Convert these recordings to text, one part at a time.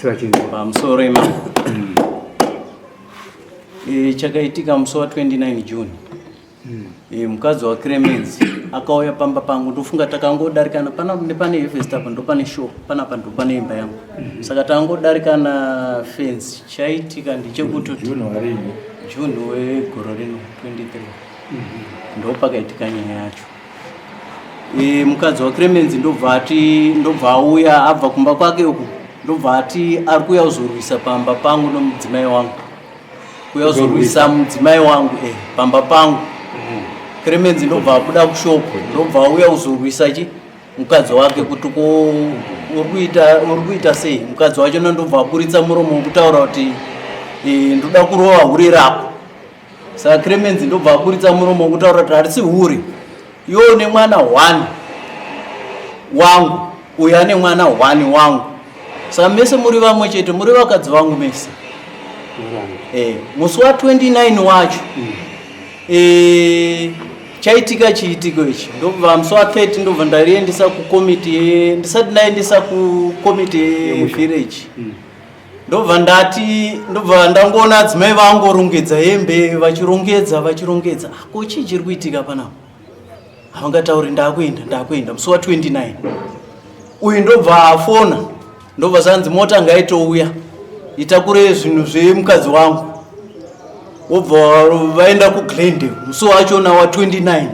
Vese vachinzwa. Pamusoro imambo. Chakaitika musi wa 29 June. Mukadzi wa Clemens akauya pamba pangu, ndofunga takangodarikana pana nepane harvest apa, ndopane shop panapa, ndopane imba yangu. Saka tangodarikana fence. Chaitika ndechekuti June warini? June wegore rino 23 ndopakaitika nyaya yacho. Mukadzi waClemens ndobva ati, ndobva auya abva kumba kwake uku, ndobva ati ari kuuya kuzorwisa pamba pangu nomudzimai wangu, kuuya kuzorwisa mudzimai wangu pamba pangu. Clemens ndobva abuda kushopu, ndobva auya kuzorwisa chi mukadzi wake kuti ko uri kuita sei. Mukadzi wacho ndobva aburitsa muromo wekutaura kuti ndoda kurova hure rako. Saka Clemens ndobva aburitsa muromo wekutaura kuti harisi hure, iwe une mwana 1 wangu, uyu ane mwana 1 wangu, saka mese muri vamwe chete, muri vakadzi vangu mese. Musi wa 29 wacho chaitika chiitiko ichi, ndobva musi wa 30 ndobva ndariendesa kukomiti, ndisati ndaendesa kukomiti yevillage, ndobva ndati, ndobva ndangoona adzimai vangorongedza hembe, vachirongedza, vachirongedza. Ah, ko chii chiri kuitika panapa? Havangatauri, ndakuenda, ndakuenda. Musi wa 29 uyu ndobva afona, ndobva zvanzi mota ngaitouya itakure zvinhu zvemukadzi wangu. Wobva vaenda kuGlendale musi wachona wa 29.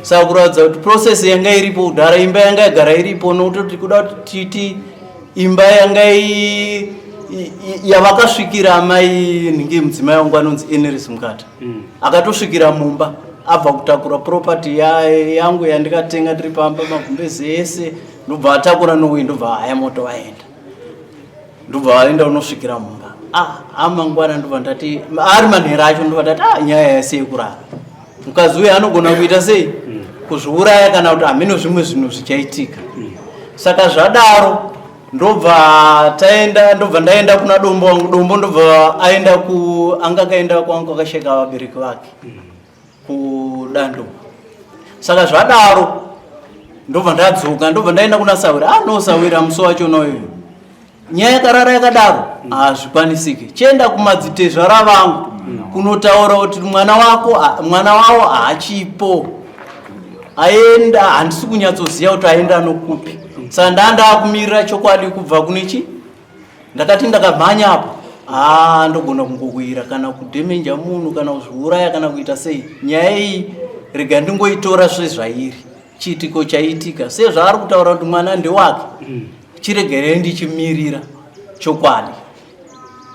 Saka kuratidza kuti process yanga iripo kudhara, imba yanga yagara iripo, nokutoti kuda kuti titi imba yanga yavakasvikira amai nhingi, mudzimai wangu anonzi Eneris Mukata, akatosvikira mumba abva kutakura property yangu yandikatenga ndiri pamba, magumbezi ese, ndobva atakura nouyu, ndobva haya moto vaenda, ndobva vaenda unosvikira mumba. Ah, amangwana ndobva ndati, ari manhero acho, ndobva ndati, ah, nyaya yese yekurara, mukadzi uyu anogona kuita sei, kuzviuraya kana kuti hameno zvimwe zvinhu zvichaitika. Saka zvadaro ndobva taenda, ndobva ndaenda kuna Dombo wangu. Dombo ndobva aenda ku anga akaenda kwangu akasheka vabereki vake kudando. Saka zvadaro ndobva ndadzoka, ndobva ndaenda kuna Sawira. Ah, no Sawira, musi wacho unoyo nyaya yakarara yakadaro hazvikwanisiki. Chienda kumadzitezvara vangu kunotaura kuti mwana wako, mwana wavo haachipo, aenda, handisi kunyatsoziva kuti aenda nokupi. Saka ndandakumirira chokwadi kubva kune chi ndakati ndakamhanya apo, haa, ndogona kungowira kana kudhemenja munhu kana kuzviuraya kana kuita sei. Nyaya iyi rega ndingoitora sezvairi, chiitiko chaitika sezvaari kutaura kuti mwana ndewake, chiregerei ndichimirira chokwadi.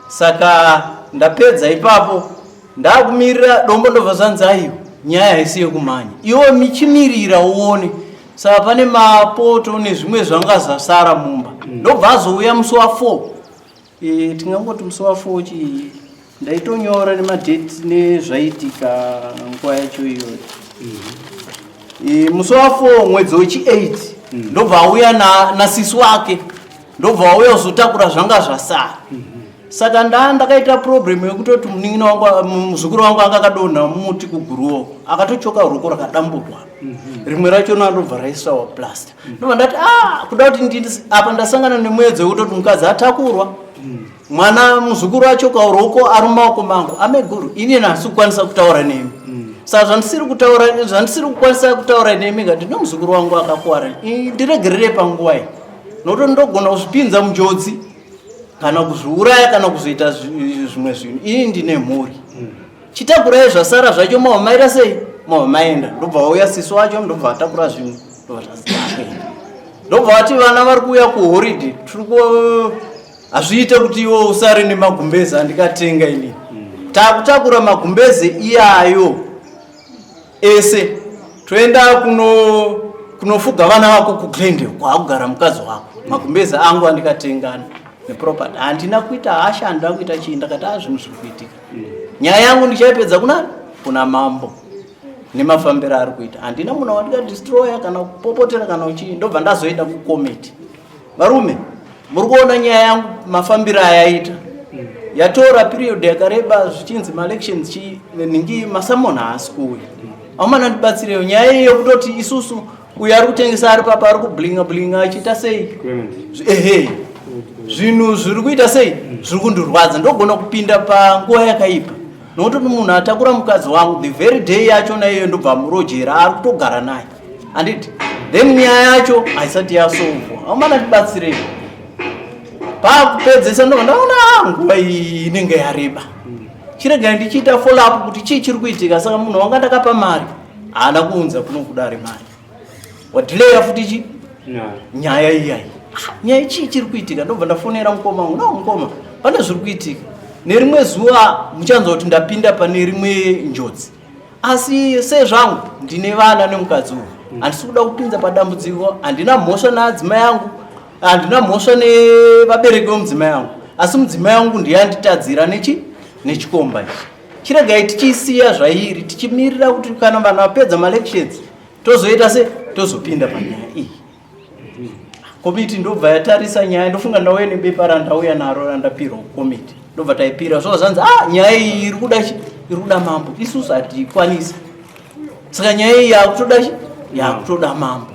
Saka ndapedza ipapo, ndakumirira Dombo, ndobva zvanzi aiwa, nyaya haisi yekumhanya, iwe michimirira uone. Saka pane mapoto nezvimwe zvanga zvasara mumba. Ndobva azouya musi wa4, tingangoti musi wa4 chii, ndaitonyora nemadheti nezvaitika nguva yacho iyoyo. Musi wa4 mwedzi wechi8 ndobva auya nasisi wake, ndobva auya kuzotakura zvanga zvasara. Saka ndakaita problem yekutoti munin'ina wangu, muzukuru wangu anga akadonha mumuti kuguruwo, akatochoka ruoko rakadamburwa, rimwe rachona ndobva raisawa plaster. Ndobva ndati, ah, kuda kuti apa ndasangana nemuedzo wekutoti mukadzi atakurwa mwana, muzukuru achoka ruoko, ari mumaoko mangu. Ameguru, ini nhasi kukwanisa kutaura nemi, saka zvandisiri kutaura, zvandisiri kukwanisa kutaura nemi, ngati nomuzukuru wangu akakuwara, ndiregerere panguva iyi, nokuti ndogona kuzvipinza munjodzi kana kuzviuraya kana kuzoita zvimwe zvinhu. Ini ndine mhuri. Chitakurai zvasara zvacho, mava maita sei, mava maenda. Ndobva vauya sisi wacho, ndobva vatakura zvinhu, ndobva zvakuenda. Ndobva vati vana vari kuuya kuholiday, tiri ku hazviite kuti iwe usare nemagumbezi andikatenga ini. Takutakura magumbezi iyayo ese, toenda kunofuga vana vako kuGlendale kwaakugara mukadzi wako. Magumbezi angu andikatengana neproperty, handina kuita hasha, handina kuita chii. Ndakati, a, zvinhu zviri kuitika, nyaya yangu ndichaipedza kuna mambo nemafambiro ari kuita. Handina munhu wandikadestroya kana kupopotera kana uchii. Ndobva ndazoenda kukomiti. Varume, muri kuona nyaya yangu mafambiro ayaita, yatora period yakareba, zvichinzi maelections chi ningi, masummons haasi kuuya. Amana, ndibatsireyo nyaya iyi yekutoti isusu uyu ari kutengesa ari papa, ari kublinga blinga achiita sei. Ehe. Zvinhu zviri kuita sei zviri kundirwadza, ndogona kupinda panguva yakaipa nokuti munhu atakura mukadzi wangu the very day yachona iyoyo ndobva murojera ari kutogara naye handiti, then nyaya yacho haisati yasolvwa. Aumana tibatsirei pakupedzesa, ndobva ndaona ah, nguva iyi inenge yareba, chiregai ndichiita follow up kuti chii chiri kuitika. Saka munhu wanga ndakapa mari haana kuunza kuno kudare mari, wadhileya futi chi nyaya iyayi. Ah, nyaya chii chiri kuitika? Ndobva ndafonera mukoma wangu, no mukoma, pane zviri kuitika. Nerimwe zuva muchanzwa kuti ndapinda pane rimwe njodzi, asi sezvangu ndine vana nemukadzi uyu, handisi kuda kupinza padambudziko. Handina mhosva naadzimai angu, handina mhosva nevabereki vemudzimai angu, asi mudzimai wangu ndiye anditadzira nechi nechikomba ichi. Chiregai tichisiya zvairi, tichimirira kuti kana vanhu vapedza malections tozoita se tozopinda panyaya iyi. Komiti ndobva yatarisa nyaya. Ndofunga ndauya nebepa randauya naro randapirwa kukomiti, ndobva taipira. So zvanzi, ah, nyaya iyi iri kuda chi iri kuda mambo, isusu hatikwanisi. Saka nyaya iyi yakutoda chi yakutoda mambo,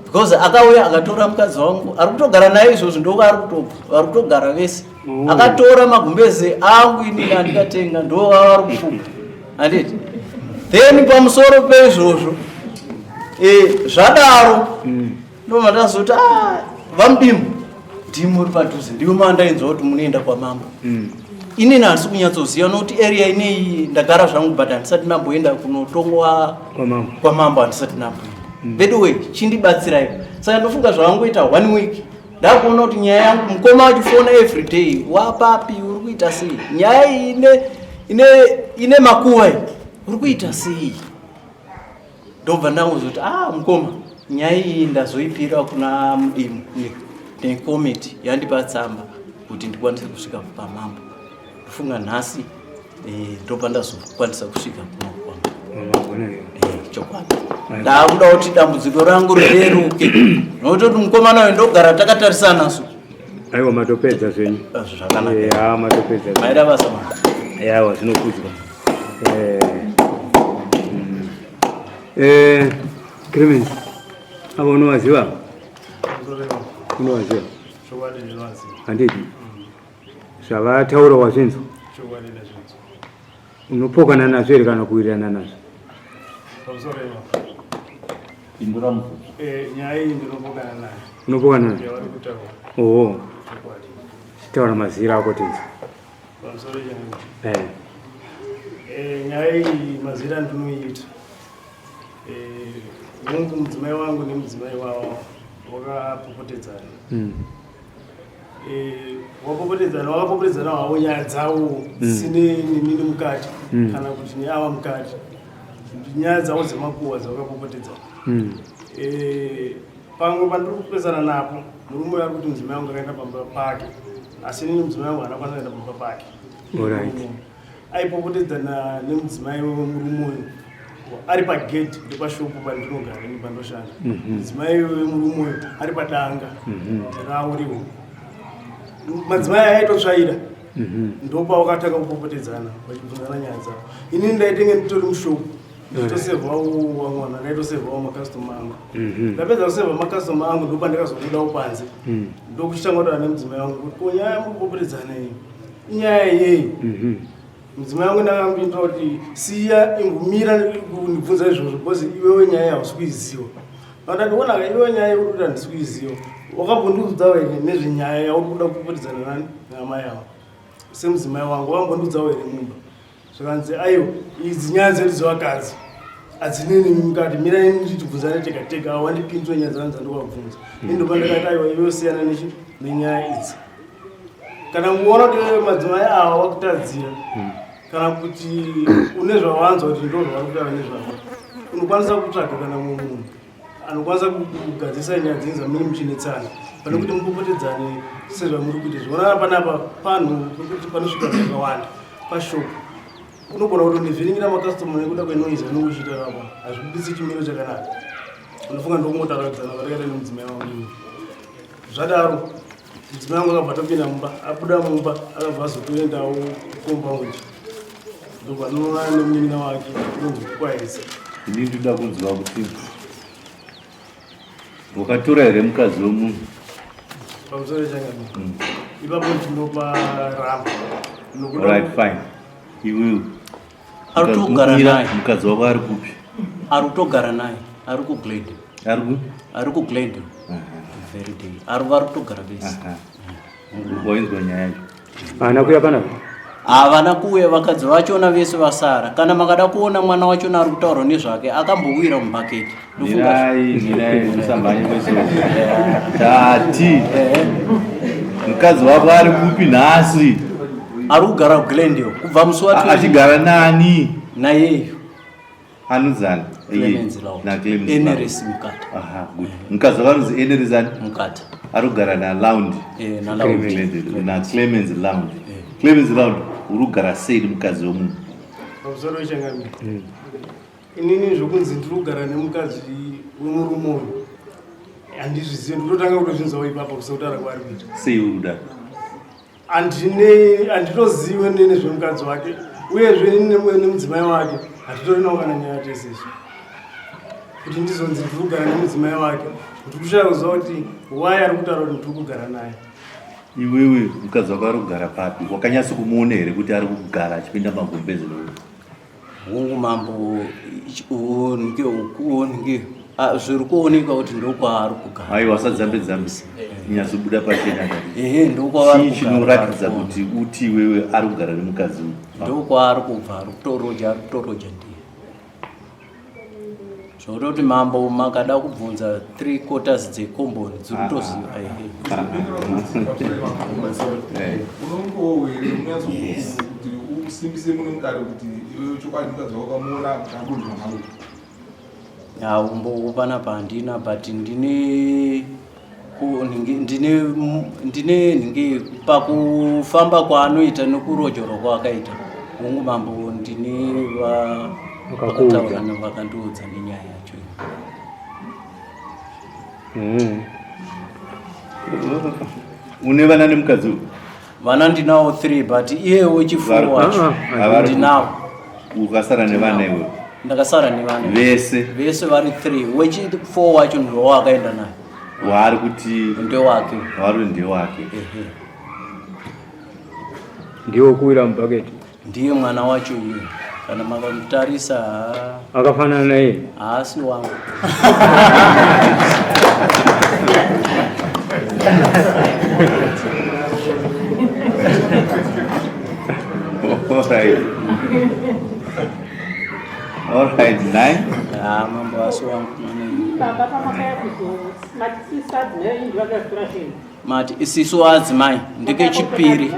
because akauya akatora mukadzi wangu, ari kutogara naye izvozvo, ndoko ari kutobva, vari kutogara vese. Akatora magumbeze angu inini andikatenga, ndo vari kufuga, handiti? Then pamusoro peizvozvo, zvadaro ndobva ndazoti, ah, vamudimu, ndimi muri padhuze, ndimi mandainzwa kuti munoenda kwamambo. Inini handisi kunyatsoziva nokuti area ineyi ndagara zvangu, but handisati ndamboenda kunotongwa kwamambo. Kwamambo handisati ndamboenda. Veduwe, chindibatsirai. Saka ndofunga zvavangoita one week, ndakuona kuti nyaya yangu, mukoma achifona every day, wapapi, uri kuita sei, nyaya iyi ine makuva iyi, uri kuita sei? Ndobva ndangozoti, ah, mukoma, nyaya iyi ndazoipira kuna mudimu nekomiti yandipa tsamba kuti ndikwanise kusvika pamambo. Ndofunga nhasi ndobva ndazokwanisa kusvika kuno kwamambo. Magona here? Chokwadi ndakuda kuti dambudziko rangu rireruke, nokutoti mukomana uyu ndogara takatarisana so. Aiwa, matopedza zvenyu. Ah, zvakanaka. Ya, matopedza. Maida basa ma. Yawa, zvinokudzwa. Clemens, ava unovaziva? Unovaziva? Chokwadi ndinovaziva. Handiti zvavataura wazvinzwa? Chokwadi ndazvinzwa. Unopokana nazvo here kana kuwirirana nazvo? Pamusoro ipapo. Pindura mubvunzo. Nyaya iyi ndinopokana nayo. Unopokana nazvo? Yavari kutaura. Oho. Chokwadi. Chitaura mazira ako tinzwa. Pamusoro changu. Eh. Nyaya iyi mazira andinoiita. Mungu mudzimai wangu nemudzimai wavo wakapopotedzana. Wapopotedzana, wakapopotedzana havo nyaya dzavo dzisine nemini mukati kana kuti neava mukati. Nyaya dzavo dzemakuhwa dzavakapopotedzana. Pamwe pandiri kupesana napo, murume uyu ari kuti mudzimai wangu akaenda pamba pake, asi inini mudzimai wangu haana kwanisa kuenda pamba pake. Aipopotedzana nemudzimai wemurume uyu ari pagedhi ndepashopu pandinogara ini pandoshanda, mudzimai wemurume uyu ari padanga ravo riwo. Madzimai aya aitotsvaira, ndopavakatanga kupopotedzana vachibvunzana nyaya dzavo. Inini ndaitenge nditori mushopu ndichitosevhawo vamwana, ndaitosevhawo makastoma angu. Ndapedza kusevha makastoma angu, ndopandakazobudawo panze, ndokuchitanga kutaura nemudzimai wangu kuti, ko nyaya yamuri kupopotedzana iyi inyaya yei? Mudzimai wangu ndakambindura kuti, siya, imbomira kundibvunza izvozvo because iwewe nyaya hausi kuiziva. Pandandionaka iwewe nyaya yekuti kuti handisi kuiziva, wakambondiudzawo here nezvenyaya yauri kuda kupopotedzana nani naamai avo semudzimai wangu? Wakambondiudzawo here mumba? Zvakanzi, aiwa, idzi nyaya dzedu dzevakadzi hadzineni mukati, mirai ndichibvunzana tega tega, wandipinzwe nyaya dzangu dzandikavabvunza. Ini ndopa ndakati, aiwa, iwe siyana nechi nenyaya idzi. Kana muona kuti iwewe madzimai ava wakutadzira kana kuti une zvawanzwa kuti ndo zvavari kutaura nezvavo, unokwanisa kutsvaga kana mumwe munhu anokwanisa kugadzirisa nyaya dzenyu dzamune muchinetsana pane kuti mupopotedzane sezvamuri kuita. Zvionana panapa panhu pekuti panosvika zvakawanda pashopu, unogona kutondivhiringira makastoma nekuda kwenoise anenge uchiita rapa, hazvibudisi chimiro chakanaka. Unofunga ndokungotaradzana varikaita nemudzimai wangu. Zvadaro mudzimai wangu akabva atopinda mumba, abuda mumba akabva azotoendawo kucompound, ndobva anoonana nemunin'ina wake unonzi Kwaedza. Ini ndinoda kunzwa kuti wakatora here mukadzi wemunhu? Pamusoro changamire, ipapo ndinopa ramba. Right, fine. Iwewe Ari kutogara naye. Mukadzi wako ari kupi? Ari kutogara naye, ari kuGlendale. Ari ku? Ari kuGlendale. Very day. Ari vari kutogara vese. Wainzwa nyaya yacho. Haana kuuya panapa? Havana kuuya, vakadzi vachona vese vasara. Kana makada kuona mwana wachona ari kutaurwa nezvake, akambowira mubhaketi. Ndofunga Mirai, mirai, musamhanye kwese. Tati. Mukadzi wako ari kupi nhasi? Ari kugara kuGlendale kubva musi wa 20. Achigara nani? Naiyeyo. Anonzani? Clemens Laud. Na Clemens Laud. Eneris Mukata. Aha, good. Mukadzi wako anonzi Eneris ani? Mukata. Ari kugara naLound. Eh, naLound. Clemens, na Clemens Lound. Clemens Lound, uri kugara sei nemukadzi wemunhu? Pamusoro wechangamire, inini zvokunzi ndiri kugara nemukadzi wemurume uyu handizvizivi, ndinotanga kutozvinzwawo ipapo kusekutaura kwaari kuita. Sei uri kudaro? Handine, handitozive nezvemukadzi wake, uyezve inini nemudzimai wake hatitorinawo kana nyaya tese isu. Kuti ndizonzi ndiri kugara nemudzimai wake, ndiri kushaya kuziva kuti why ari kutaura kuti ndiri kugara naye. Iwewe mukadzi wako ari kugara papi? Wakanyatso kumuona here kuti ari kugara achipinda magumbezi neuyu? Hongu mambo, zviri kuoneka kuti ndokwaari kugara. Aiwa, usadzambe dzambe, nyatsobuda pachena. Ehe, ndokwaari Chii kugara. chinoratidza kuti uti iwewe ari kugara nemukadzi uyu? Ndokwaari kubva, ari kutoroja, ari kutoroja ndiye. Zvokutoti mambo makada kubvunza 3 quarters dzekomboni dziri kutoziva. Ehe. Unongowo here unonyatsokuti usimbise muno mudare kuti iwewe chokwadi mukadzi wako wakamuona kuti akurudya nawo? Haumbowo panapa handina, but ndine ndine nhingi pakufamba kwaanoita nekurojorwa kwaakaita. Hongu mambo, ndine Vakakuudza. vakataura, vakandiudza nenyaya yacho. Une vana nemukadzi uyu? Vana ndinawo 3, but iyewo chifuwo wacho ndinawo. Ukasara nevana iwewe? Ndakasara nevana. Vese? Vese vari 3. Wechi4 wacho ndiwo wakaenda naye. Waari kuti ndewake. Waari kuti ndewake. Ehe. Ndiwo kuwira mubhaketi. Ndiye mwana wacho uyu. Kana makamutarisa, Akafanana naye. Haasi wangu. Alright. Alright, nine. Ah, mambo, haasi wangu mwana uyu. Baba, pamakaya kuzomatisisa adzimai inji vakazitora zvinhu. Mati isisu adzimai ndekechipiri,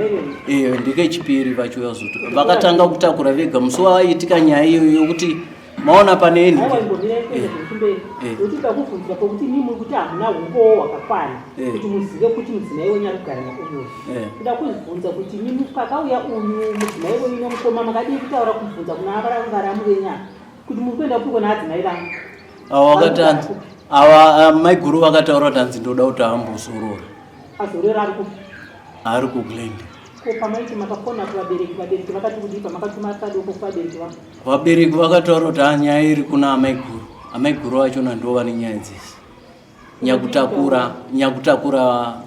ndekechipiri vachiuya kuzotora. Vakatanga kutakura vega musi waitika nyaya iyoyo yokuti maona pane Aiwa, nhingi. imbomira kuenda zvekumberi. Nokuti ndakubvunzira pokuti imi muri kuti hamuna umbowo hwakakwana kuti muzive kuti mudzimai wenyu ari kugara nauyu. Kuda kuzvibvunza kuti imi pakauya uyu mudzimai wenyu nemukoma, makadii kutaura kubvunza kuna varamu venyu ava kuti muri kuenda kupi kona adzimai vangu? Ava vakati hanzi ava maiguru vakataura kuti hanzi ndoda kuti ambozorora. Azorora ari kupi? Ari kuGlendale. Ko pamaiti makafona kuvabereki, vabereki vakati kudii pamakatuma kadoko kuvabereki vavo? Vabereki vakataura kuti nyaya iri kuna amaiguru. Amaiguru vachona ndo vane nyaya dzese, nyakutakura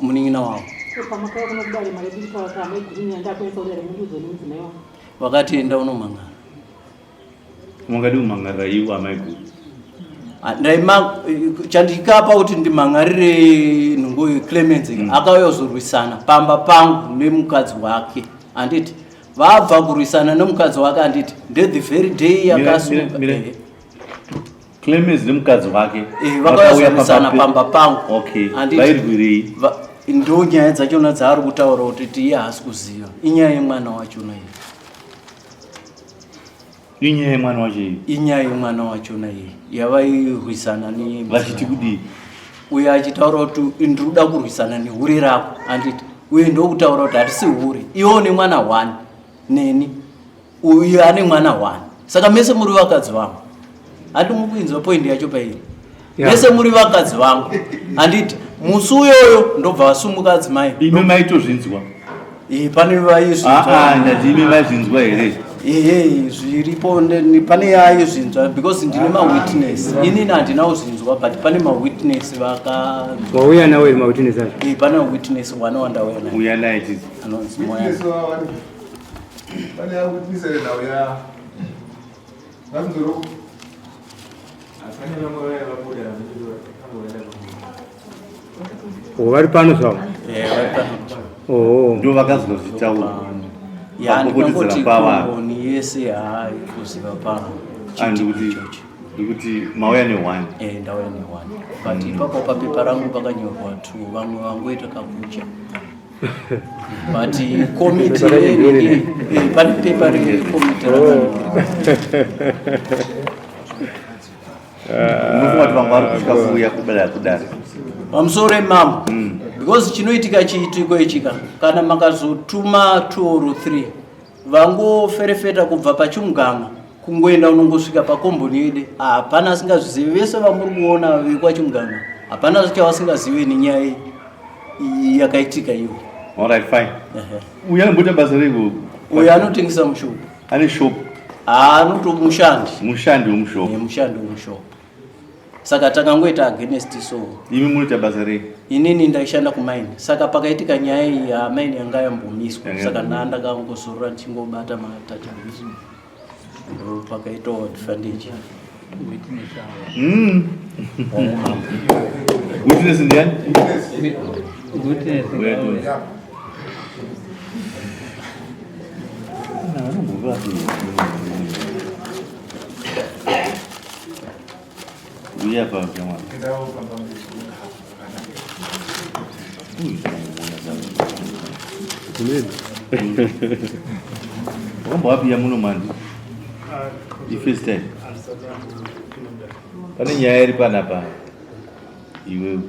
munin'ina wavo. Ko pamakauya kuno kudare makadii kutaura kuti amaiguru nyaya ndakuendesa kudare mundiudzo nemudzimai wangu? Vakati enda unomhan'ara. Mungadi kumhan'arira iwo amaiguru? Ndaima chandikapa kuti ndimhan'arire nhungo Clemens, akauya kuzorwisana pamba pangu nemukadzi wake, handiti? Vabva kurwisana nemukadzi wake, handiti? Ndethe very day yakasuka. Mira. Clemens nemukadzi wake Vakauya kuzorwisana pamba pangu. Okay. Handiti? Vairwirei? Ndo nyaya dzachona dzaari kutaura kuti iye haasi kuziva, inyaya yemwana wachona iyi. Inyaya yemwana wacho iyi? Inyaya yemwana wachona iyi yavairwisana ne Vachiti kudii? Uyo achitaura kuti ndiri kuda kurwisana nehure rako, handiti? Uye ndokutaura kuti hatisi hure, iwe une mwana 1 neni, uyo ane mwana 1, saka mese muri vakadzi vangu. Handi mukuinzwa point yacho pairi? Mese muri vakadzi vangu, handiti? Musi uyoyo ndobva vasumuka adzimai. Imi maitozvinzwa? Pane vaizvinzwa. Ndati imi maizvinzwa here? Ehe, zviripo pane yayo zvinzwa because ndine mawitness. Inini handina kuzvinzwa but pane mawitness vaka Wauya nawo here mawitness acho? Eh, pane witness one wandauya naye. Uya naye tizi. Anonzi Moya. Witness wa pane ya witness here nhau ya ngatinzoro O vari pano zvavo. Eh, vari pano. Oh. Ndivo vakazwa zvichitaurwa. Ya, Pakupopotedzana ndinongoti kwavanhu. komboni yese hayi kuziva pano. Ah, Chiitiko ndikuti ichocho. ndikuti mauya neone. Eh, ndauya neone. But ipapo papepa rangu pakanyorwa two, vamwe vangoita kakucha. But komiti yenyu pane pepa rekomiti rakanyorwa. Unofunga kuti vamwe vari kutya kuuya kubada kudare. Pamusoro emambo, because chinoitika chiitiko ichika kana makazotuma 2 or 3 vangoferefeta kubva pachimuganga kungoenda unongosvika pakomboni yedu, hapana asingazvizivi. Vese vamuri kuona vekwachimuganga hapana chavasingazivi nenyaya iyi yakaitika iyo. All right, fine. Uyu anomboita basa reiko? Uyu anotengesa mushopu. Ane shop. Anoto mushandi. Mushandi wemushopu. Mushandi wemushopu. Saka takangoita against so. Imi munoita basa rei? Inini ndaishanda kumaini, saka pakaitika nyaya iyi yamaini yanga yambomiswa, Yanga saka yambomiswa. ndaa ndakangozorora ndichingobata matachabisi, ndo pakaitawo advantage. Witness ndiani? Witness. Uya tu. Yeah. Uya pa jamani. Endawo pambamberi. Uyu tinomuona zavo. Wakambowapiya muno mandi? Ifirst time. Handisati ndambopinda mudare. Pane nyaya iri panapa iwewe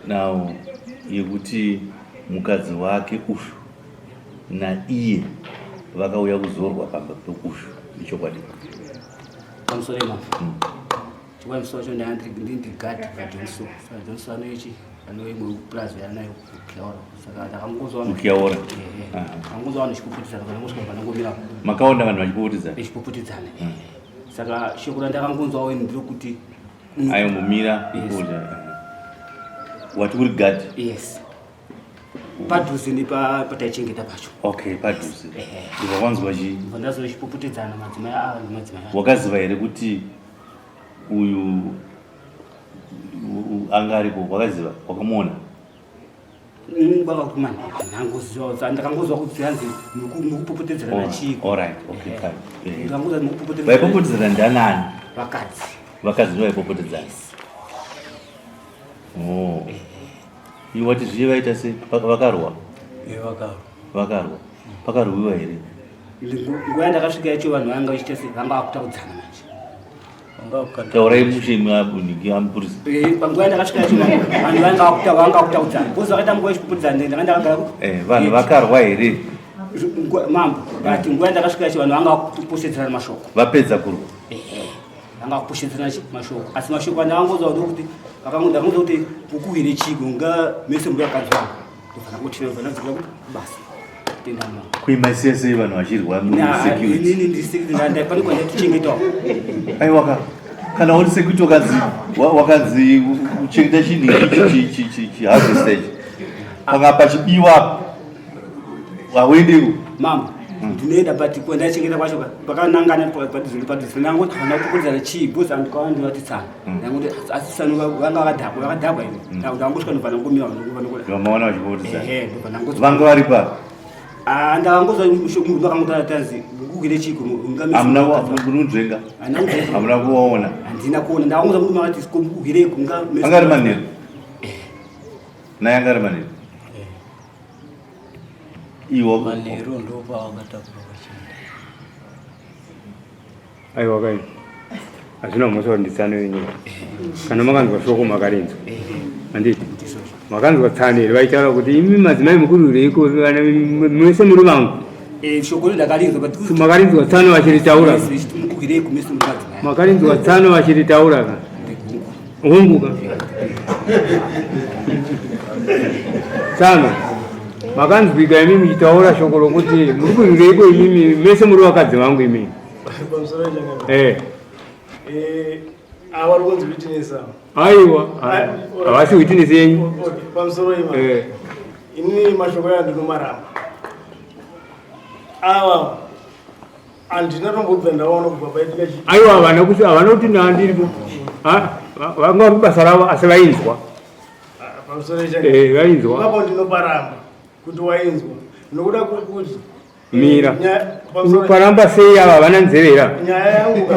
now yekuti mukadzi wake ushu naiye vakauya kuzorwa pamba peushu, ichokwadi? Pamusoro imambo, chikwa musi wacho ndiri gadhi paJohnson. Saka Johnson anoichi ane imwe purazi yaanayo kuKiaora, saka ndakangozwa KuKiaora? Ndakangozwa vanhu vachipopotedzana panangosvika panangomira. Makaona vanhu vachipopotedzana? Vachipopotedzana. Saka shoko randakangonzwawo ini nderekuti Aimbomira. Yes. Wati uri gadhi? Yes, padhuze nepataichengeta pacho. Okay, padhuze. Ndibva wanzwa chii? Ndibva ndazwa vachipopotedzana madzimai ava nemadzimai ava. Wakaziva here kuti uyu anga aripo? Wakaziva, wakamuona? Baba kumana ndangoziva, ndakangozwa kuti hanzi mukupopotedzerana chiiko. All right, okay, fine. Ndakangozwa mukupopotedzerana. Vaipopotedzana ndanani? Vakadzi. Vakadzi ndo vaipopotedzana. Oh, iwe wati zviye vaita sei? Vakarwa? Vakarwa. Vakarwa, pakarwiwa here? Nguva yandakasvika yacho vanhu vanga vachiita se vanga vakutaudzana manje. Taurai mushe imwe amupurisa. Panguva yandakasvika yacho vanhu vanga vakutaudzana because vakaita nguva yechipopotedzana, ndanga ndakagara Vanhu vakarwa here? Mambo, but nguva yandakasvika yacho vanhu vanga vakuposhedzerana mashoko. Vapedza kurwa? Vanga vakuposhedzerana mashoko, asi mashoko andakangozwa ndokuti ndakangonzwa kuti ukuhwire chiko nga mese muri vakadzi vangu, ndobva ndangoti ndadzokera kubasa. Tenda mambo. Kuimaisiya sei vanhu vachirwa musecurity? Inini ndiri security, pane kwandatichengetawo. Aiwaka, kana uri security wakanzi wakanzi uchengeta chinhu ichi chiharvester ichi, panga pachibiwa hauendiko? Mama, ndinoenda, but kwandaichengeta kwacho pakanangana padhuze padhuze. Ndangoti handina kupopotedzana chii because andikaona ndinovatitsana, ndangoti asi tsano vanga vakadhakwa, vakadhakwa ini ndangosvika ndobva ndangomira. Vamaona vachipopotedzana? Ehe, ndobva ndangozwa. Vanga vari pa Ndakangozwa murume akangotatanzi kukugire chiko. Hamuna kunonzvenga? Handina kunzvenga. Hamuna kuvaona? Handina kuona. Ndakangozwa murume akati kukugireko nga. Anga ari manheru naye, anga ari manheru iwo? Manheru ndopavakatakura vachienda. Aiwa kai, hazvina mhosva kuti nditsano yenyika. Kana makanzwa shoko makarinzwa, handiti? Makanzwa tsano here vaitaura kuti imi madzimai mukurureiko vana mese muri vangu? Shoko ndakarinzwa, but Makarinzwa tsano vachiritaura? Mukugireko mese muri madzimai. Makarinzwa tsano vachiritaura ka? Hungu ka, tsano. Makanzwika imi muchitaura shoko rokuti muri kurwireiko imimi mese muri vakadzi vangu imimi. Eh. Eh, ava vari kunzi witness ava. Aiwa, havasi witness yenyu. Okay, pamusoro ima. Eh. Ini mashoko aya ndinomaramba. Ava handina tombobva ndaona kubva paitika chi. Aiwa, havana kuti havana kuti ndandiripo. Ah, vanga vari kubasa ravo asi vainzwa. Ah, pamusoro eh, vainzwa. Ipapo ndinoparamba kuti wainzwa. Nokuda kwekuti mira unoparamba sei ava havana nzeve here nyaya yangu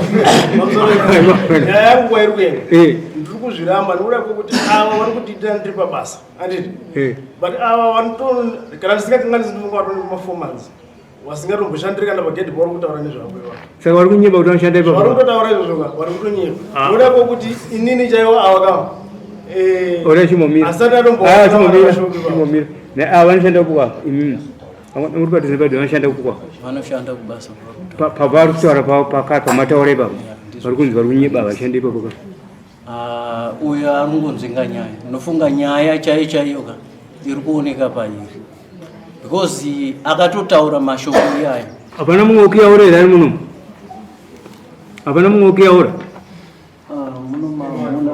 nyaya yangu kwairi kuenda eh. ndiri kuzviramba nekuda kwekuti ava vari kutiitira ndiri pabasa anditi eh. but ava vanoto kana ndisingakanganisi ndinonga vatoni kuma-four months vasingatomboshandiri kana pagedhi pavari kutaura nezvavo ivavo saka vari kunyeba kuti vanoshanda ipapo vari kutotaura izvozvo ka vari kutonyepa ah. nekuda kwekuti inini chaivo ava kava eh, ora chimomira asati atombochimomira chimomira ava vanoshanda kuka imimi Muri padhuze padhuze vanoshanda kupi kwako? Vanoshanda kubasa. Pavari kutaura pamataura ipapo vari kunzi vari kunyeba vashanda ipapo ka. Ah, uyo ari kungonzvenga nyaya. Unofunga nyaya chaiyo chaiyo ka iri kuoneka pairi because akatotaura mashoko iyayo. Hapana mumwe wekuyaura here ari muno? Hapana mumwe wekuyaura?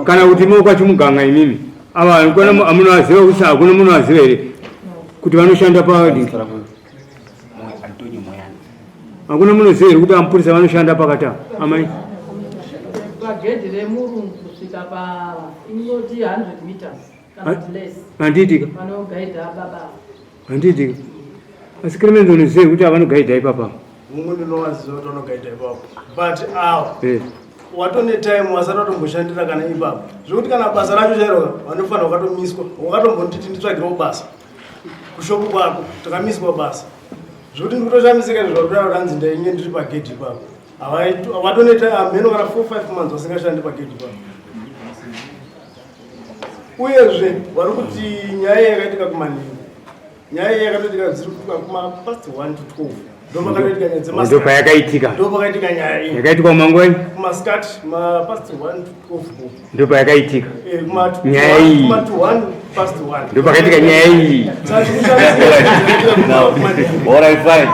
kana kuti mo kwachimuganga imimi ava amunovaziva kuti hakuna munovaziva here kuti vanoshanda padiki hakuna munoziva here kuti amupurisa vanoshanda pakati apa amai pagedhi remurungu kusvika pa inoti 100 meters kana kuti less handiitika vanogaidha baba Handiitika. Asi Clemens unoziva kuti avanogaidha ipapa. Mumwe ndinowaziva kuti vanogaidha ipapo. But awo. Eh. Watone time wasati watomboshandira kana ipapo. Zvekuti kana basa racho chairo vanofanira wakatomiswa. Wakatombonditi nditsvagirewo basa. Kushopu kwako takamiswa basa. Zvekuti ndikutoshamisika izvo zvakudaro ranzi ndainge ndiri pagedhi ipapo. Watone time hameno kana 4 5 months vasingashandi pagedhi ipapo. Uyezve vari kuti nyaya iyi yakaitika kumanheru. Nyaya iyi yakatoitika dziri kuma past 1 to 12. Ndopakatoitika nyaya dzemasikati. Ndopayakaitika. Ndopakaitika nyaya iyi. Yakaitika kumangwani? Kumasikati ma past 1 to 12. Ndopayakaitika. Eh, kuma nyaya iyi. Kuma to 1 past 1. Ndopakaitika nyaya iyi. All right, fine.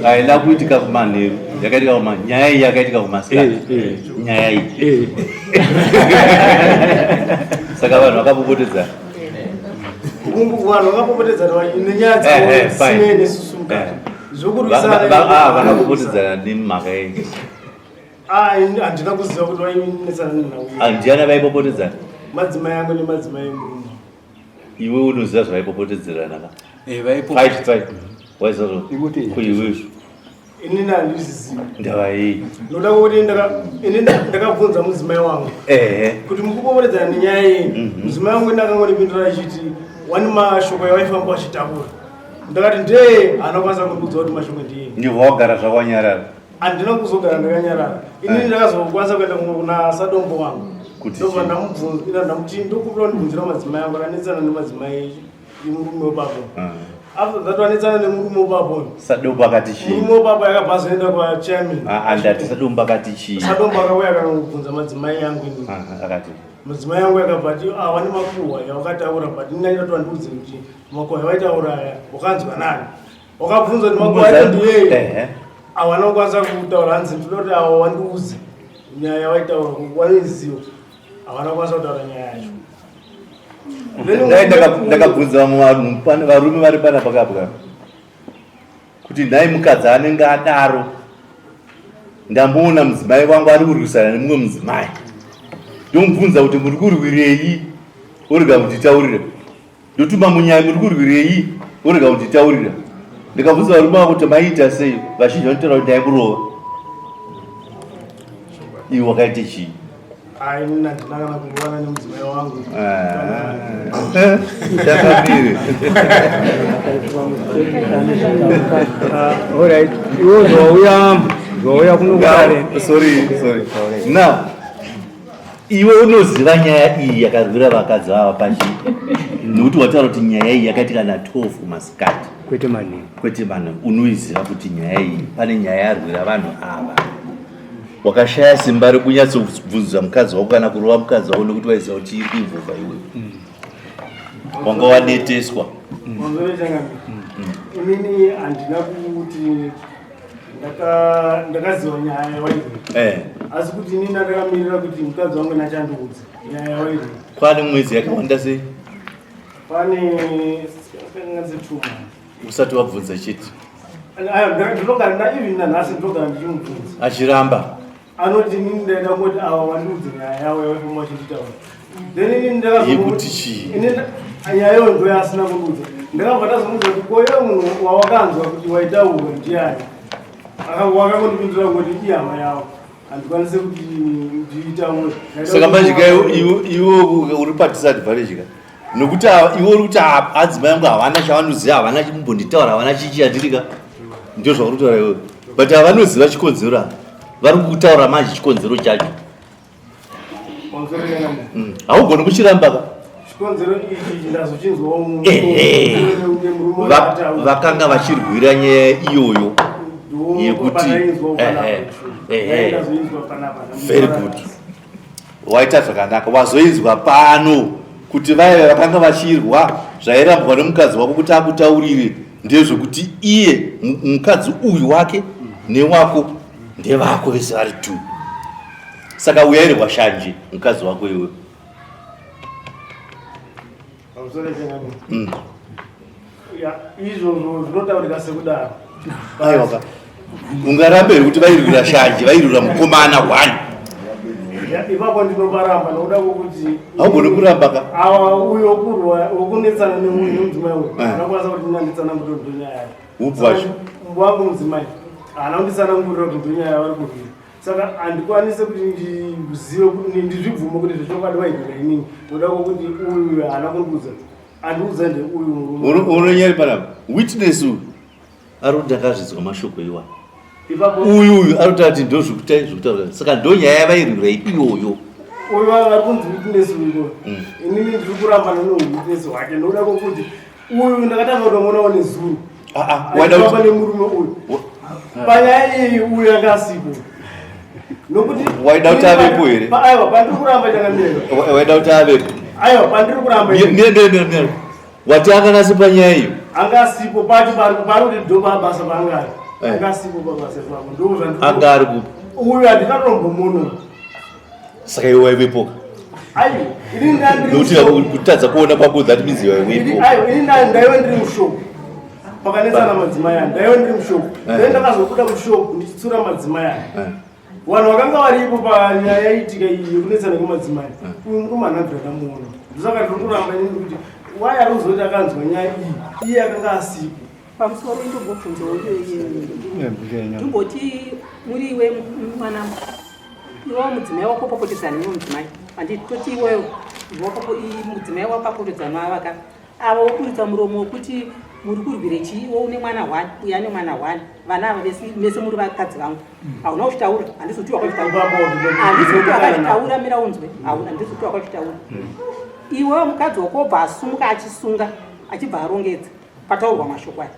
Haina kuitika kumanheru. Yakaitika kuma nyaya iyi yakaitika kumasikati. Eh, eh. Nyaya iyi. Eh. Saka vanhu vakapopotedzana. Vanhu vakapopotedzana nenyaya eh, eh, dzavo nesusu mukati. Zvokurwisana. Ah, vakapopotedzana nemhaka yei? Ah, handina kuziva kuti vainetsana nenhau. Ah, ndiani vaipopotedzana? Madzimai angu nemadzimai emurume. Iwe unoziva zvavaipopotedzerana ka? Eh, fight fight. Waiziva zvo? Kuiwe izvo. Inini handizvizivi. Ndava yei? Ndoda kuti ini ndakabvunza mudzimai wangu. Ehe. Kuti mukupopotedzana nenyaya iyi. Mhm. Mudzimai wangu ini akangondipindura achiti wani mashoko yawaifamba wachitaura. Ndakati ndee haana kukwanisa kundiudza kuti mashoko ndee. Ndibva wagara zvakanyarara. Handina kuzogara ndakanyarara. Inini eh. ndakazokwanisa kuenda kuna sadombo wangu. Ndobva ndamubvunza ndamuti ndokumbira kundibvunzira madzimai angu akanetsana nemadzimai murume wepapo ah. After that wanetsana nemurume wepapo. Sadombo akati chii? Murume wepapo akabva azoenda kwa chairman. Ah, ah ndati Sadombo akati chii? Sadombo akauya akanobvunza madzimai yangu ini. Ah, akati. Madzimai yangu akabva ati ah wane makuhwa yawakataura but ini ndaida kuti wandiudze kuti makuhwa yawaitaura aya wakanzwa nani? Wakabvunza kuti makuhwa acho ndiyei? Ehe. Hawana kukwanisa kutaura hanzi ndinoda kuti awa wandiudze nyaya yawaitaura waiziva. Hawana kukwanisa kutaura nyaya yacho. Dai ndakabvunza vamwe vanhu varume vari pana pakapwa kuti nhai mukadzi anenge adaro ndamuona mudzimai wangu ari kurwisana nemumwe mudzimai ndomubvunza kuti muri kurwirei orega kunditaurira ndotuma munyai muri kurwirei orega kunditaurira ndikabvunza varume vavo kuti maiita sei vazhinji vanotaura kuti ndaikurova iwe wakaita chii Ini handina kana kurovana nemudzimai wangu. Chakabiri. All right. Iwe zvauya zvauya kuno kudare. Sorry, sorry. Now, iwe unoziva nyaya iyi yakarwira vakadzi vava pachi nekuti wataura kuti nyaya iyi yakaitika na 12 masikati kwete manheru kwete manheru unoiziva kuti nyaya iyi pane nyaya yarwira vanhu ava Wakashaya simba rekunyatsobvunza mukadzi wako kana kurova mukadzi wako nekuti waiziva kuti iri kuinvolva iwe. Wanga waneteswa. Manzore changamire. Inini handina kuti ndakaziva nyaya yawairwira. Eh. Asi kuti inini ndakamirira kuti mukadzi wangu nachandiudza nyaya yawairwira. Kwane mwedzi yakawanda sei? Pane kanganise 2 months. Usati wabvunza chete. Ayo ndinogara na even nanhasi ndinogara ndichimubvunza. Achiramba. Anoti inini ndaida kungoti ava vandiudze nyaya yavo yavaifamba vachinditaura. Then inini ndakazomu- Yekuti chii? Inini nyaya iyoyo ndo yaasina kundiudza. Ndakabva ndazomuudza kuti ko iwe munhu wawakanzwa kuti waitaurwa ndiani? Wakangondipindura kuti ihama yavo. Handikwanisi kuti ndiitaure. Saka manje ka iwe uri padisadvantage ka, nokuti iwe uri kuti adzimai angu havana chavanoziva, havana chimbonditaura, havana chichi chandirika, ndio zvauri kutaura iwewe, but havanoziva chikonzero ava vari kutaura manje chikonzero chacho. Pamusoro changamire. Haugoni kuchiramba ka. Chikonzero ichi ndazochinzwawo Ehe. nemurume Vakanga vachirwira nyaya iyoyo yekuti ehe, ehe. Very good, waita zvakanaka. Wazoinzwa pano kuti vaive vakanga vachirwa, zvairambwa nemukadzi wako kuti akutaurire ndezvekuti iye mukadzi uyu wake newako ndevako vese vari two. Saka uyairwa shanje mukadzi wako iwe. Pamusoro changamire. Ya, izvozvo zvinotaurika sekudaro. Aiwa ka, ungarambe here kuti vairwira shanje, vairwira mukomana one? Ya, ipapo ndinoparamba nokuda kwokuti Haugoni kuramba ka. Awa uyo wokurwa, wokunetsana nemudzimai uyu anokwanisa kuti ndinanditsanangurira kuti ndonyaya yake. Upi wacho? Wangu mudzimai haana kunditsanangurira kuti ndonyaya yavari kurwira, saka handikwanisi kuti ndizive kuti ndizvibvume kuti zvechokwadi vairwira inini, nokuda kwokuti uyu haana kundiudza. Andiudza ndeuyu murume. Unonyari panapa, witness uyu ari kuti ndakazvidzwa mashoko iwa. Ipapo Uyu ari kutaura kuti ndo zvekutai zvekutaura, saka ndo nyaya yavairwira iyoyo. Uyu ari kunzi witness uyu, inini ndiri kuramba newitness hwake nokuda kwokuti uyu ndakatanga kutomuonawo nezuro Waida achifamba nemurume uyu. Panyaya iyi uyu anga asipo nokuti Waida kuti avepo here? Aiwa, pandiri kuramba, changamire. Waida kuti avepo? Aiwa, pandiri kuramba. Mira, mira, mira, mira. Wati akanga asi panyaya iyo? Anga asipo pacho pari kuti ndo pabasa paangari. Anga asipo pabasa ipapo, ndo zvandiri. Anga ari kupi? Uyu handikatombomuona. Saka iwe waivepoka? Aiwa, ini ndandiri Nokuti kutadza kuona kwako, that means iwe waivepo. Aiwa, ini ndaive ndiri mushopu pakanetsana madzimai aya. Ndaive ndiri mushopu. Then ndakazobuda mushopu ndichitsura madzimai aya. Vanhu vakanga varipo panyaya yaitika iyi yekunetsana kwemadzimai, uyu murume hanabvira ndamuona. Ndosaka ndiri kuramba inini kuti why ari kuzoti akanzwa nyaya iyi, iye akanga asipo. Pamusoro, indombobvunzawo, ndimboti muri iwe mwana, iwewo mudzimai wako popotedzana newe mudzimai, handiti? Toti iwewo mudzimai wapapotedzana avaka ava, wokuritsa muromo wekuti muri kurwire chii? Iwe une mwana one, uyu ane mwana one, vana ava mese muri vakadzi vangu. Hauna kuzvitaura, handisi kuti wakazvitaura, handisi kuti wakazvitaura. Mira unzwe, handisi kuti wakazvitaura. Iwewo mukadzi wako obva asumuka achisunga, achibva arongedza pataurwa mashoko aya,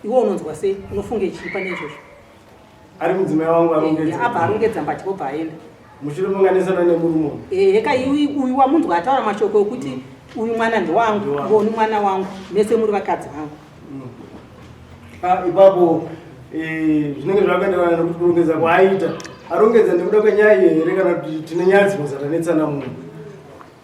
iwe unonzwa sei? Unofunge chii pane izvozvo? Ari mudzimai wangu arongedza? Abva arongedza mbatya, obva aenda. Mushure munganesana nemurume? Eka, uyu wamunzwa ataura mashoko ekuti uyu mwana ndewangu, iwe uni mwana wangu, mese muri vakadzi vangu. Ah, ipapo zvinenge zvakaenderana nekuti kurongedza kwaaita, arongedza nekuda kwenyaya iyi here, kana kuti tine nyaya dzimwe dzatanetsana munhu.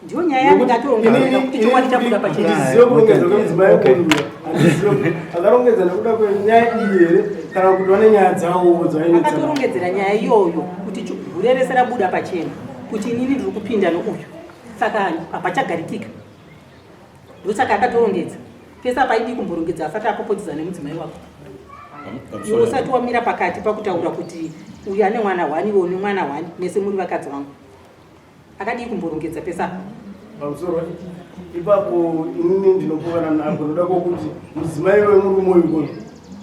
Ndiyo nyaya yandingatorongedza kuti chokwadi chabuda pachena. Ndizive kurongedza kwemudzimai uyu, handizive akarongedza nekuda kwenyaya iyi here, kana kuti vane nyaya dzavowo dzainetsana. Akatorongedzera nyaya iyoyo kuti hure rese rabuda pachena kuti inini ndiri kupinda nouyu, saka hapachagarikika. Ndosaka akatorongedza pese apaidi kumborongedza asati apopotedza nemudzimai wako. Iwe usati wamira pakati pakutaura kuti uyu ane mwana one, iwe une mwana one, mese muri vakadzi vangu, akadii kumborongedza pese apa? Pamusoro, ipapo inini ndinopokana nako noda kwokuti mudzimai wemurume uyu kono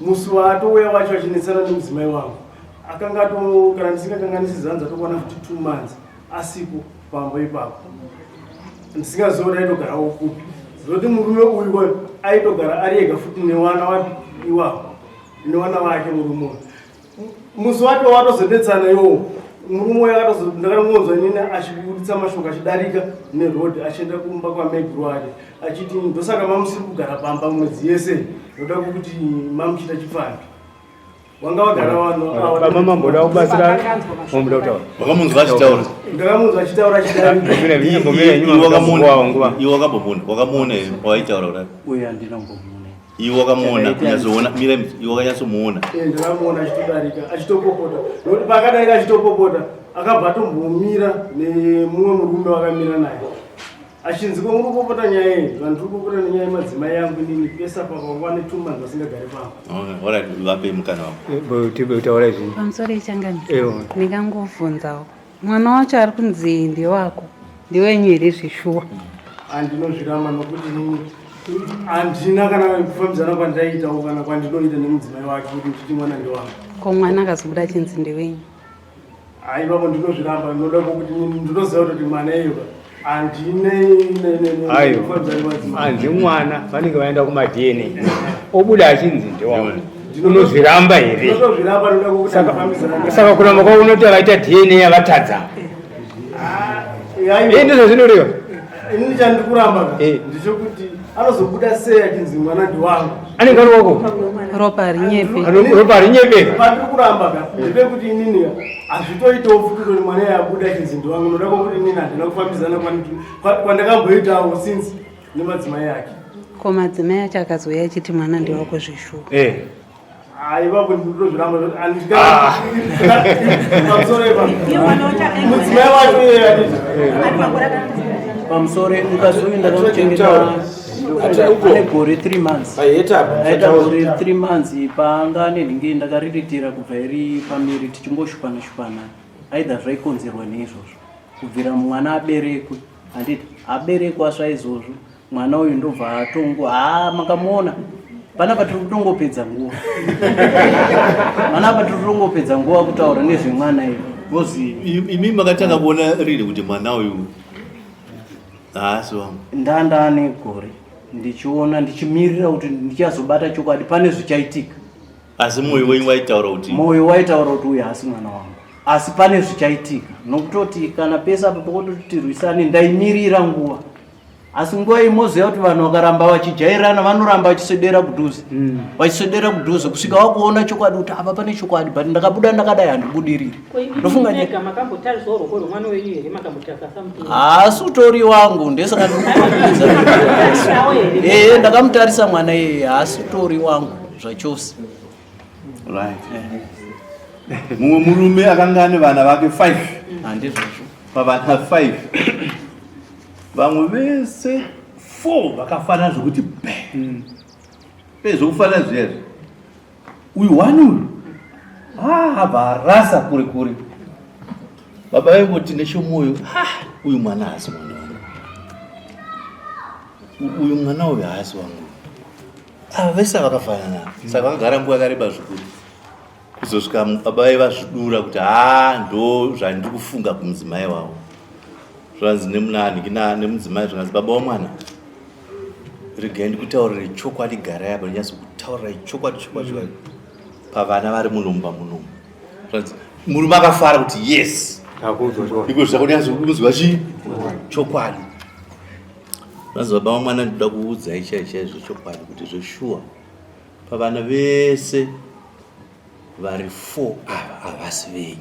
musi waatouya wacho achinetsana nemudzimai wangu, akanga ato, kana ndisingakanganisi zanzi, atokwana futi 2 months asipo pambo ipapo. Ndisingazivi kuti aitogarawo kupi, zoti murume uyu koyo aitogara ari ega futi newana wapi iwapo, newana wake murume uyu. Musi wacho watozonetsana iwowo. Murume uyo akatozo ndakatongonzwa inini achibuditsa mashoko achidarika neroad achienda kumba kwamaiguru wake achiti ndosaka mamusiri kugara pamba mwedzi yese ndoda kuti mamuchiita chipfambi. Wanga wagara vanhu ava. Baba mamboda kubatsira mamboda kutaura. Wakamunzwa achitaura. Ndakamunzwa achitaura achidarika. Iwe wakambomuona, wakamuona here waitaura kudaro? Uyo handina kumbomuona. Iwe wakamuona kunyatsoona, mira iwe wakanyatsomuona. Eh, ndakamuona achitodarika achitopopota. Nokuti paakadarika achitopopota akabva atombomira nemumwe murume wakamira naye. Achinzi ko muri kupopota nyaya iyi, vanhu tiri kupopota nenyaya yemadzimai angu inini pese apa vanga vane 2 months vasingagari pamba. Okay, alright, vape mukana wako. Taura izvi. Pamusoro ichangani. Ewo. Ndingangovhunzawo. Mwana wacho ari kunzi ndewako. Ndewenyu here zvishuwa? Andinozviramba nokuti inini handina kana kufambidzana kwandaiitawo kana kwandinoita nemudzimai wake kuti nditi mwana ndewangu. Ko mwana akazobuda achinzi ndewenyu? Haivapo ndinozviramba ndinoda kuti ndinoziva kuti mwana iyoka handine Ayo. kufambidzana nemadzimai. Hanzi mwana vanenge vaenda kuma DNA. Obuda achinzi ndewako. Unozviramba here? Ndinotozviramba ndoda kuti handifambidzana naye. Saka kuramba kwako unoti avaita DNA avatadza. Haiwa. Eh, ndizvo zvinoreva. Inini chandiri kuramba ka ndechekuti anozobuda sei achinzi mwana ndewangu. Anenge ari wako. Ropa harinyepe. Ropa harinyepe. Pandiri kuramba ka ndepekuti inini hazvitoitawo futi kuti mwana iye abuda achinzi ndewangu ndoda kwekuti inini handina kufambidzana kwandakamboitawo since nemadzimai ake. Ko madzimai acho akazouya achiti mwana ndewako zvishuwa? Eh. Haivapo ndinotozviramba pamusoro ipapo. Mudzimai wacho iye aditi. Pamusoro mukadzi uyu ndakamuchengeta ane gore 3 months. Aita gore 3 months paanga nenhingi ndakariritira kubva iri pamiri tichingoshupana shupana. Either zvaikonzerwa neizvozvo. Kubvira mwana aberekwe, handiti aberekwa saizvozvo mwana uyu ndobva atongo haa makamuona panapa tiri kutongopedza nguva panapa tiri kutongopedza nguva kutaura nezvemwana iyo because Imi makatanga kuona rini kuti mwana uyu haasi wangu? Ndanda negore ndichiona ndichimirira kuti ndichazobata chokwadi pane zvichaitika. Asi mwoyo wenyu waitaura kuti mwoyo waitaura kuti uyu haasi mwana wangu, asi pane zvichaitika nokutoti kana pese apa pokutoti tirwisane ndaimirira nguva, asi nguva iyi moziva kuti vanhu vakaramba vachijairana vanoramba vachiswedera kudhuze, vachiswedera kudhuze kusvika wakuona chokwadi kuti apa pane chokwadi, but ndakabuda ndakadai handibudiriri. Ndofunga mega makambotarisawo ruoko rwemwana wenyu here makambotarisa something? Haasi utori wangu, ndesaka ndikutobvunza. Ee, ndakamutarisa mwana iyeye, haasi utori wangu zvachose. Right. Mumwe murume akanga ane vana vake 5. Handizvozvo. Pavana 5 vamwe vese 4 vakafanana zvekuti be. Pe zvekufanana zviya izvi. Uyu one uyu abva arasa kure kure. Baba vaingoti nechomwoyo, ah, uyu mwana haasi mwana wangu. Uyu mwana uyu haasi wangu. Ava vese vakafanana. Saka vakagara nguva yakareba zvikuru. Kuzosvika baba vaiva zvidura kuti haa ndo zvandiri kufunga kumudzimai wavo. Zvanzi nemunani nemudzimai zvanzi baba wamwana. Regai ndikutaurire chokwadi, garai apa ndinyatso kutaurirai chokwadi chokwadi chokwadi. Pavana vari muno mumba munomu. Zvanzi murume akafara kuti yes. Iko zvakunyatso kunzwa chii? Chokwadi. Zvanzi baba wamwana ndinoda kuudzai chaizvo chaizvo chokwadi kuti zveshuwa pavana vese vari 4 ava havasi venyu.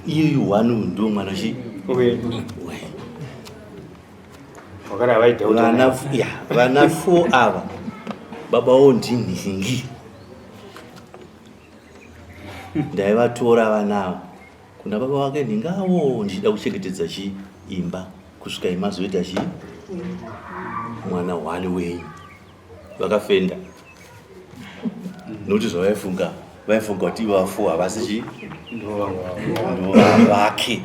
Iyeyu one uyu ndiwo mwana chi wenyu. Vana ya vana 4 ava baba wo ndinhingi. Ndaivatora vana ava kuna baba vake nhingawo ndichida kuchengetedza chi imba kusvika imazoita chi mwana one wenyu. Vakafenda nokuti zvavaifunga vaifunga kuti ivo vafu havasi chi ndo vake,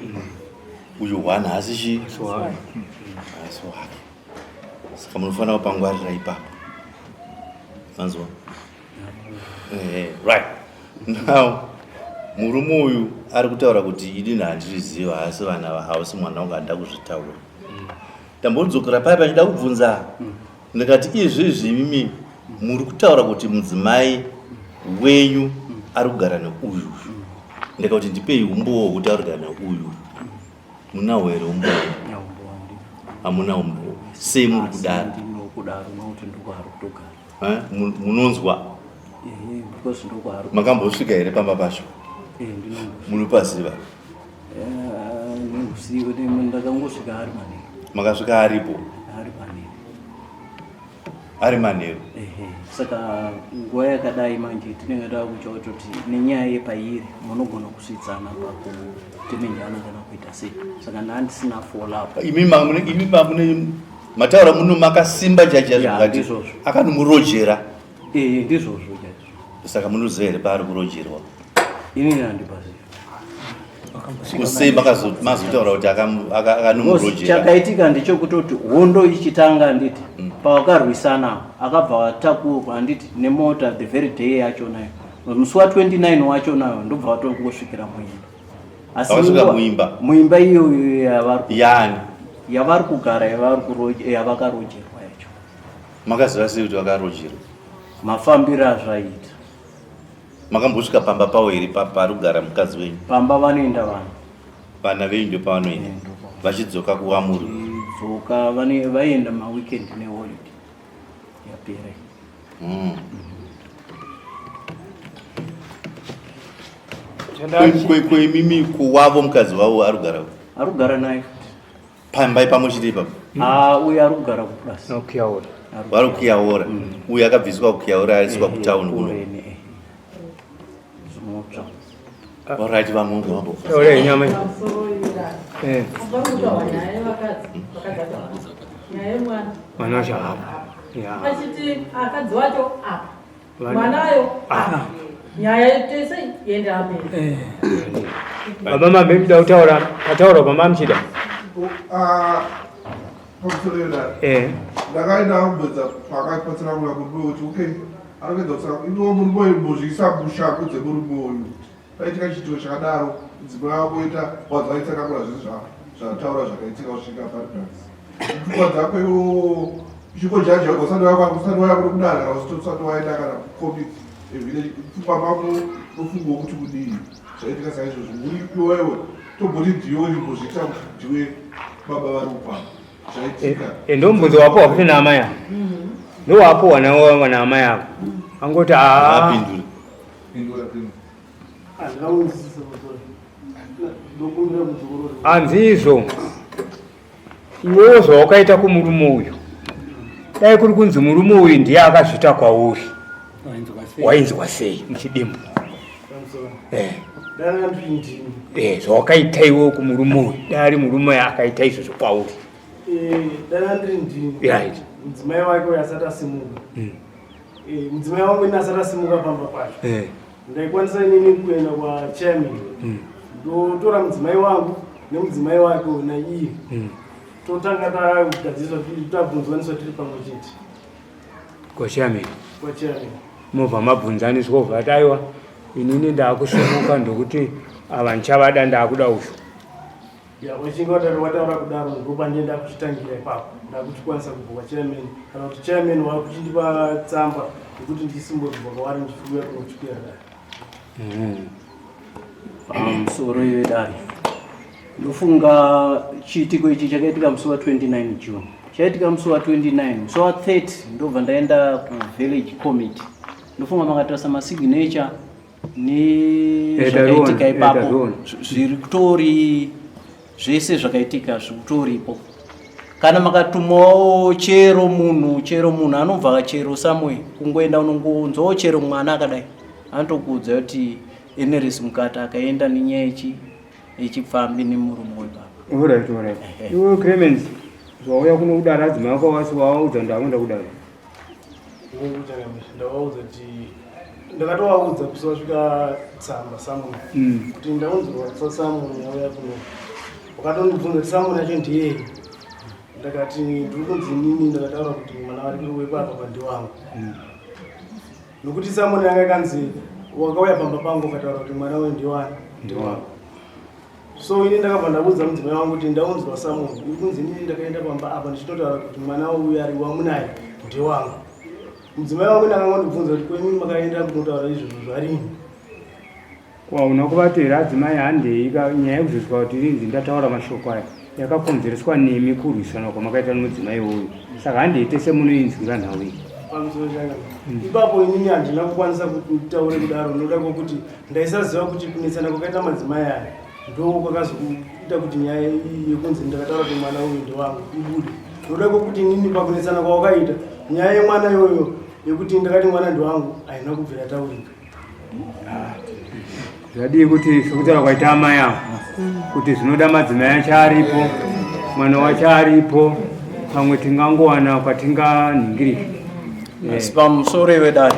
uyu one haasi chi haasi wake. Saka munofanira kupangwarira ipapo, manzwa? Right now murume uyu ari kutaura kuti inini handizviziva, haasi vana hausi mwana wangu, handida kuzvitaura. Ndambodzokera paya pachida kubvunza ndikati izvizvi imimi muri kutaura kuti mudzimai wenyu ari kugara neuyu. Ndakati ndipei umbowo hwekuti ari kugara nauyu. Munawo here umbowo? Hamuna umbowo. Sei muri kudaro? Ndinokudaro nokuti ndokwaari kutogara. Eh, munonzwa? Ehe, because ndokwaari. Makambosvika here pamba pacho? Eh, ndinongosvika. Munopaziva? Eh, ndinongosiva ndakangosvika ari manheru. Makasvika aripo? Ari manheru. Ari manheru. Ehe, saka nguva yakadai manje tinenge takucha kutoti nenyaya yepairi munogona kusvitsana pakutemenjana kana kuita sei. Saka ndandisina follow up. Imi mamune mataura muno makasimba chaizvo Ya, mukati ndizvozvo. akanomurojera. Eh, ndizvozvo chaizvo. Saka munoziva here paari kurojerwa? Inini handipazivi. Kusei mazotaura kuti akanomurojera? Chakaitika ndechekutoti hondo ichitanga handiti pavakarwisana akabva atakurwa handiti nemota the very day yachonayo musi wa 29 wachonayo ndobva vatongosvikira muimba. Asi Vakasvika nguva muimba? Muimba iyoyo yavari Yani yavari kugara yavakarojerwa yacho. Makaziva sei kuti vakarojerwa? Mafambiro azvaita. Makambosvika pamba pavo here pari kugara mukadzi wenyu? Pamba vanoenda vanhu. Vana venyu ndopavanoenda vachidzoka kuwamuri? Dzoka vaienda maweekend neholiday yapera. Kweimimi kuwavo mukadzi wavo ari kugara? Ari kugara naye. Pamba pamwe chete ipapo? Ah, uyo ari kugara kupurasi. Kuyaora. Vari kuyaora. Uyo akabviswa kuyaora aiswa kutauni kuno. Zvinotsva. Alright, vamwe vambo. Taura nyama. Eh. Nyaya yevakadzi vakadzi nyaya yemwana Mwana wacho hapa. Ya. achiti akadzi wacho apa Vana. mwanayo apa nyaya tese yenda mberi. Baba mambe muda kutaura, pataura pamba muchida. Pamusoro yedare. Eh. Ndakaenda kubvunza pakatsanangura murume kuti okay, arikuedza kutsanangura iwo murume uyu mbozviisa mushangu dzemurume uyu. Paitika chiitiko chakadaro, mudzimai wako oita wadza aitsanangura zvese zvataura zvakaitika kusvika pari nhasi. Pfungwa dzako iwo uchingojaja wega usati wauya usati wauya kuno kudare kana usati waenda kana kukomiti evillage pfungwa mako unofungawo kuti kudii zvaitika saizvozvo uri iwewe tomboti ndiwe urimbozviita kuti ndiwe baba vari kupamba zvaitika. Ndomubvunzo wapuwa futi naamai avo. Ndowapuwa nawo naamai avo. Angoti aa. Apindure. Pindura pindura. Handingamunzwisisa musoro. Ndokumbira mudzokorore. Hanzi izvo iwewo zvawakaita kumurume uyu dai kuri kunzi murume uyu ndiye akazviita kwauri wainzwa sei muchidimbu? Pamusoro. Eh. Dai ndiri ndini. Eh, zvawakaita iwewo kumurume uyu dai ari murume akaita izvozvo kwauri. Eh, dai ndiri ndini. Right. Mudzimai wake uyu asati asimuka. Eh, mudzimai wangu ini asati asimuka pamba pacho. Ndaikwanisa inini kuenda kwachairman. Ndotora mudzimai wangu nemudzimai wake uyu naiye. Totanga tagadziriswa tabvunzwaniswa tiri pamwe chete Kwachairman. kwachairman. Mobva mabvunzaniswa ubva ati aiwa inini ndaakusimuka ndokuti ava ndichavada ndaakuda uyu. Ya, wachinge wataura kudaro ndopandenda kuchitangira ipapo ndakuchikwanisa kubva kwachairman kana kuti chairman wakuchindipa tsamba yekuti ndisimbozobva kwavari ndichiuya kunotyira dare. Pamusoro yedare ndofunga chiitiko ichi chakaitika musi wa29 June. Chaitika musi wa29, musi wa30 ndobva ndaenda kuvillage committee. Ndofunga makatarisa masignature nezvakaitika Taruona, ipapo taruona. Zviri kutori zvese zvakaitika zviri kutoripo. Kana makatumawo chero munhu chero munhu anobva chero somewhere kungoenda unongonzwawo chero mwana akadai anotokuudza kuti Eneres Mukata akaenda nenyaya yechipfambi nemurume webaba. Alright, alright. Iwe Clemens, zvauya kuno kudare adzimai ako wasi wawaudza ndakuenda kudare. Ndavaudza kuti ndakatovaudza kusi wasvika tsamba samuni kuti ndaunzirwa samuni yauya kuno. Wakatondibvunza kuti samuni yacho ndiyei. Ndakati ndiri kunzi inini ndakataura kuti mwana vari wepapa pandiwangu. Nokuti samuni yanga yakanzi wakauya pamba pangu ukataura kuti mwana uyu ndiwani. Ndiwangu. So ini ndakabva ndaudza mudzimai wangu kuti ndaunzwa samuni iri kunzi inini ndakaenda pamba apa ndichitotaura kuti mwana uyu ari wamunaye ndewangu. Mudzimai wangu ndakangondibvunza kuti kwenyu makaenda kunotaura izvozvo zvarini. Ko hauna kuvati here adzimai handei ka nyaya yekuzosvika kuti inzi ndataura mashoko aya yakakonzereswa nemi kurwisana kwamakaita nomudzimai uyu saka handei tese munoinzwira nhau iyi. Pamusoro changa ipapo inini handina kukwanisa kuti nditaure kudaro nokuda kwekuti ndaisaziva kuti kunetsana kwakaita madzimai aya ndo kwakazoita kuti nyaya iyi yekunzi ndakataura kuti mwana uyu ndewangu ibude nokuda kwekuti inini pakunetsana kwawakaita nyaya yemwana iyoyo yekuti ndakati mwana ndewangu haina kubvira taurika. Zvadii kuti sekutaura kwaita amai avo kuti zvinoda madzimai acho aripo mwana wacho aripo pamwe tingangowana kwatinganhingirika. Asi pamusoro wedare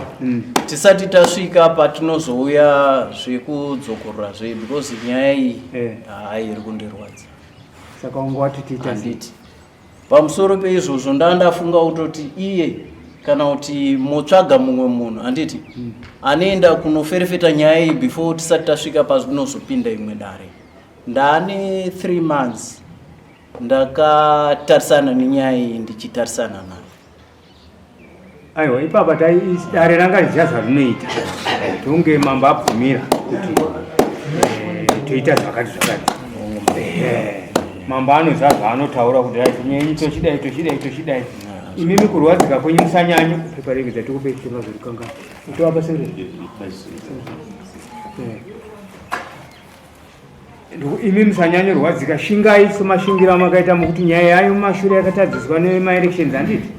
tisati tasvika patinozouya zvekudzokorora zve because nyaya iyi hayi iri kundirwadza. Saka wanga wati tiita sei? Handiti. Pamusoro peizvozvo ndandafunga kutoti iye kana kuti motsvaga mumwe munhu handiti anoenda kunoferefeta nyaya iyi before tisati tasvika pazinozopinda imwe dare. Ndaane 3 months ndakatarisana nenyaya iyi ndichitarisana nayo. Aiwa ipapa dare ranga richiziva zvarinoita tonge mambo abvumira kuti toita zvakati zvakati. Mambo anoziva zvaanotaura kuti ai nyaya tochidai tochidai tochidai. Imimi kurwadzika kwenyu musanyanya. Pepa regedza tikupe tingazorikangana. Utovapa sere. Imi musanyanyorwadzika, shingai semashingira amakaita mukuti nyaya yayo mumashure yakatadziswa nemaelections handiti?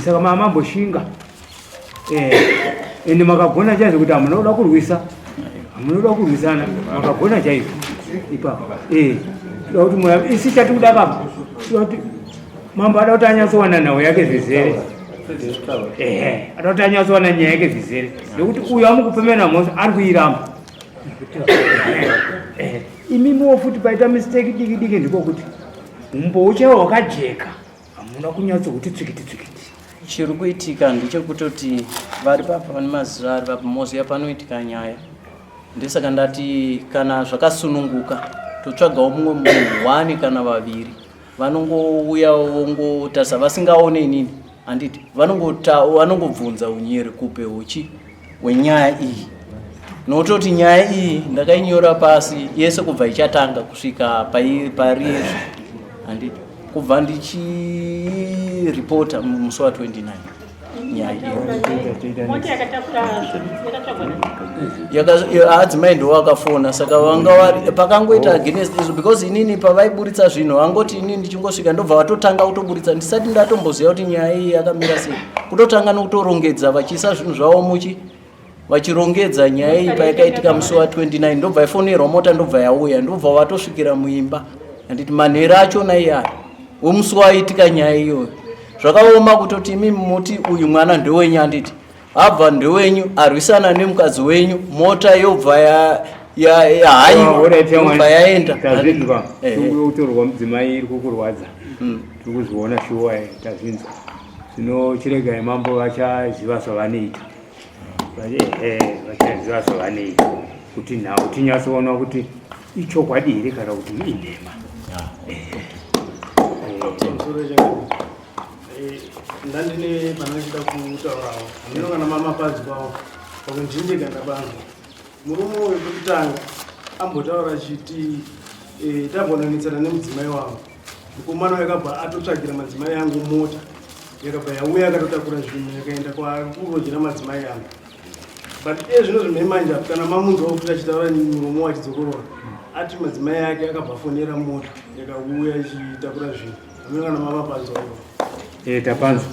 Saka mamboshinga. Ende makagona chaizvo kuti hamuna kuda kurwisa. Hamuna kuda kurwisana, makagona chaizvo ipapo. Toda kuti moyo isi chatikuda baba. Toda kuti mambo ada kuti anyatsowana nhau yake zvizere. Ada kuti anyatsowana nyaya yake zvizere. Nekuti uyo amukupemera mhosva ari kuiramba. Imimiwo futi paita mistake diki diki ndiko kuti umbowo chaiwo wakajeka hamuna kunyatsokuti tsvikiti tsvikiti. Chiri kuitika ndechekutoti vari papa vane maziva ari papa moziva panoitika nyaya ndosaka ndati kana zvakasununguka totsvagawo mumwe munhu one kana vaviri vanongouya vongotarisa vasingaone inini handiti vanongobvunza unyere kupe huchi hwenyaya iyi nototi nyaya iyi ndakainyora pasi yese kubva ichatanga kusvika pari handiti kubva ndichiripota musi wa 29 nyaya iyi. Adzimai ndiwo akafona saka vanga vari pakangoita against izvo because inini pavaiburitsa zvinhu vangoti inini ndichingosvika ndobva vatotanga kutoburitsa ndisati ndatomboziva kuti nyaya iyi yakamira sei kutotanga nokutorongedza vachiisa zvinhu zvavo muchi vachirongedza nyaya iyi payakaitika musi wa 29 ndobva ifonerwa mota ndobva yauya ndobva vatosvikira muimba handiti manhero achona iyaya wemusi waitika nyaya iyoyo zvakaoma kutoti imi muti uyu mwana ndewenyu handiti abva ndewenyu arwisana nemukadzi wenyu mota yobva yahaiwa yaenda. Tazvinzwa utorwa mudzimai iri kukurwadza tiri kuzviona shuwa tazvinzwa zvino chiregai mambo vachaziva zvavanoita vachaziva zvavanoita kuti nhau tinyatsoona kuti ichokwadi here kana kuti inhema. Ndandine pandachida kutaurawo hameno kana mamapanzwawo pamwe ndini ndega ndapanzwa. Murume uyu pekutanga ambotaura achiti tambonanetsana nemudzimai wangu mukomana uyu akabva atotsvagira madzimai angu mota yakabva yauya akatotakura zvinhu yakaenda kwakurojera madzimai angu but iye zvino zvinhu manje apo kana mamunzwa kuti achitaura muromo wachidzokorora ati madzimai ake akabva afonera mota yakauya ichitakura zvinhu hameno kana mavapanzwa ivo. Tapanzwa.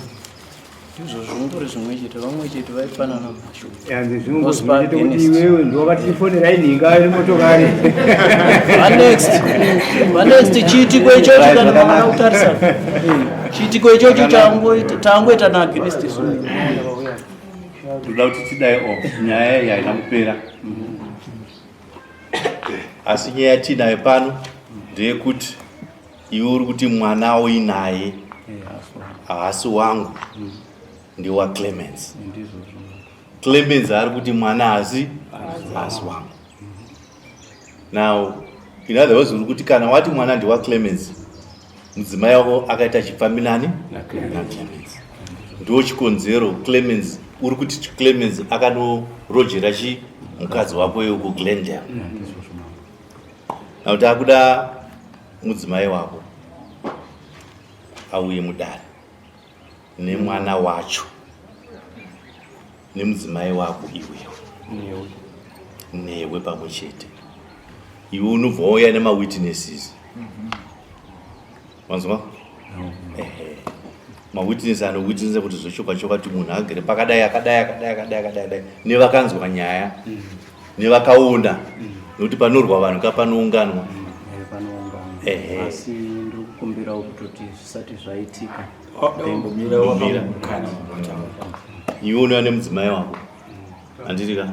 Ndizvo zvingori zvimwe chete vamwe chete vaifanana mashoko. Yanzi zvingori zvimwe chete kuti iwewe ndiwo vakatifonera inhinga iri motokari. Next. Next chiitiko ichocho kana makada kutarisa. Chiitiko ichocho changoita na against isu. Toda kuti tidai o nyaya iyi haina kupera. Asi nyaya yatinayo pano ndeyekuti iwe uri kuti mwana uinaye haasi wangu ndewa Clemens. Clemens ari kuti mwana haasi wangu. Now in other words uri kuti kana wati mwana ndewa Clemens mudzimai wako akaita chipfambi nani? NaClemens. Ndo chikonzero Clemens Uri kuti Clemens akanorojera chi mukadzi wako iwe kuGlendale. Now takuda mudzimai wako auye mudare nemwana wacho nemudzimai wako iwewe newe pamwe chete. Iwe unobva wauya nemawitnesses. Wanzwa? Ehe. Mawitness anowitnessa kuti zvechokwadi chokwadi kuti munhu agere pakadai akadai akadai akadai akadai akadai nevakanzwa nyaya nevakaona nekuti panorwa vanhu ka panounganwa. Panounganwa. Ehe. Asi ndiri kukumbirawo kutoti zvisati zvaitika. Ndomira. Iwe unouya nemudzimai wako. Handiti ka?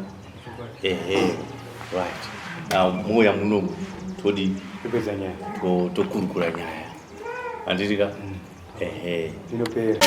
Ehe. Right. Now mouya munomu todi Topedza nyaya. Tokurukura nyaya. Handiti ka? Ehe. Inopera.